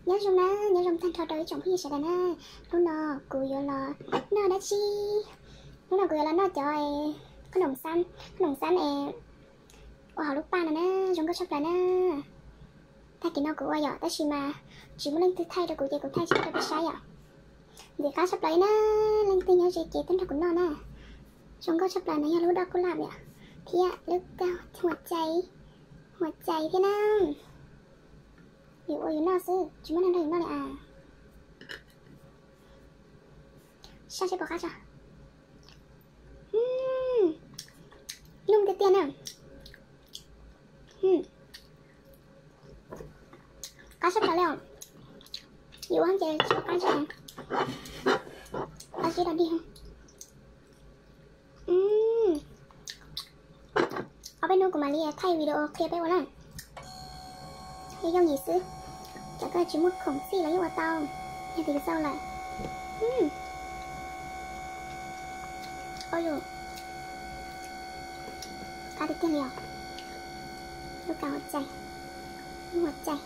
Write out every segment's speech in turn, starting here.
Nyob zoo na, nyob zoo tag nrho rau ib tsoom phooj ywg sawv daws na. Hnub no kuv yuav los noj dab tsi? Hnub no kuv yuav los noj cov qhob noom xab, qhob noom xab es ua hauv lub paj no na, zoo nkauj tshaj plaws na. Tag kis no kuv ua yom, tab sis mas tsis muaj leej twg thaij rau kuv ces kuv thaij tsis tau rau peb saib yom. Ntxim qab tshaj plaws li na, leej twg nyob ze ces tuaj nrog kuv noj na. Zoo nkauj tshaj plaws no yog lub doj kub lab yom, thiab lub huas cai, huas cai thiab na. Yus ua yus noj xwb, tsis muaj neeg nrog yus noj li as. Saib seb puas qab tso. Num tiag tiag na. Qab tshaj plaws li os. Yus ua ces tsis qab tso, qab zib dog dig. Ob peb hnub kuv mam li thaij video qhia peb ua na. Yooj yim xwb, tsam koj tsis muaj khoom txhij los yeej ua tau, yog tias yus xav lawm. Ua yus qab tiag tiag li os. Lub kas huas cai, lub huas cai.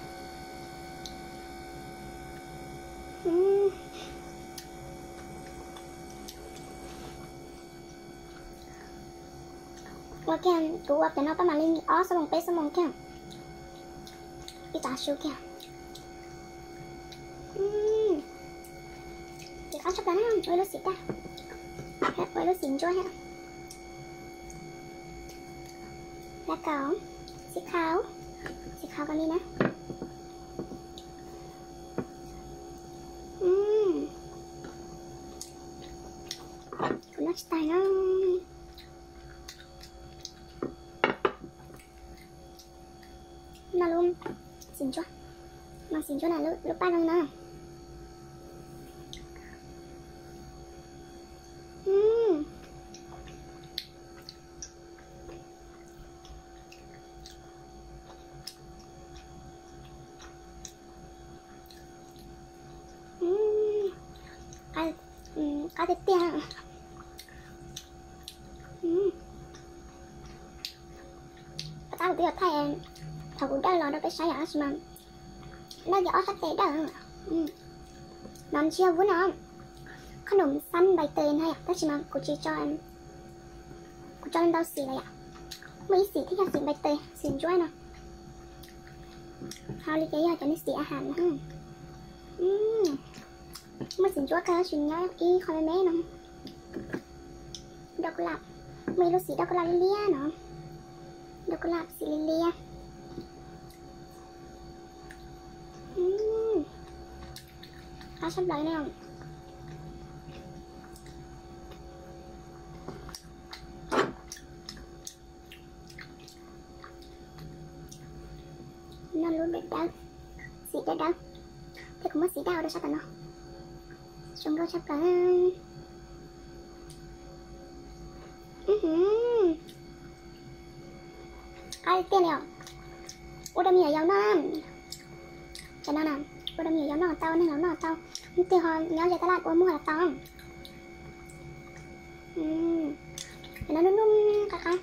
Ua kiag, kuv ua pem no pab mam li ob xuab moos peb xuab moos kiag, ib tav su kiag. Ces qab tshaj plaws na, ua ib lub xim daj, ua ib lub xim ntsuab thiab. Laj kaus, xim khaus, xim khaus ko li na. Kuv noj tsis tag no. Noj lub xim ntsuab, noj xim ntsuab na, lub paj zoo na. Qab tiag tiag. Qab kuv twb yog thaij thaum kuv dawj los rau peb saib yom, tab sis mas dawj ces ob sab tes dawj. No nws tsis yog vuab no, qhob noom xab npais tes no yom, tab sis mas kuv tsis tso, kuv tso ntau xim lawm yom. Muaj ib xim thiab yog xim npais tes, xim ntsuab no. Ho li ces yog cov niag xim a has no. Muaj xim ntsuab kawg tab sis nyob ib qho me me no. Doj kub lab, muaj ib lub xim doj kub lab liab liab no. Doj kub lab xim liab liab. Qab tshaj plaws na. Noj lub dawb dawb, xim dawb dawb, thiab kuv muab xim daj ua rau sab tom no. Zoo nkauj tshaj plaws. Qab tiag li os. Ua rau me nyuam yaus noj. Tam no na, ua rau me nyuam yaus noj tau, neeg laus noj tau, leej twg ho nyob ze tab laj ua muag los tau. Tam no nub nub qab qab.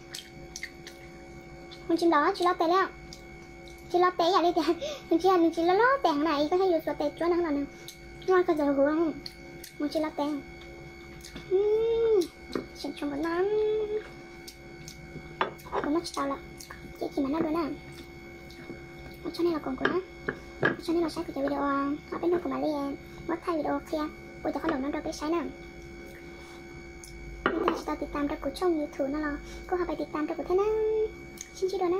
Mus tsis nplaum tsis lo tes li. Tsis lo tes ib yam li tias nws tsis, nws tsis lo lo tes heev na, koj thiaj yuav xuas tes tsuab no los nws muaj koj tes huv. Mus tsis lo tes. Seem tshuav npaum no, kuv noj tsis tau lawm, ces chim mam noj dua na. Ua tsaug nej los koom kuv na, ua tsaug nej los saib kuv cov video, ob peb hnub kuv mam li muab thaij video qhia ua cov qhob noom no rau peb saib na. Leej twg tsis tau tiv tam rau kuv tshooj YouTube no los kuj ho pais tiv tam rau kuv thiab na. Sib ntsib dua na.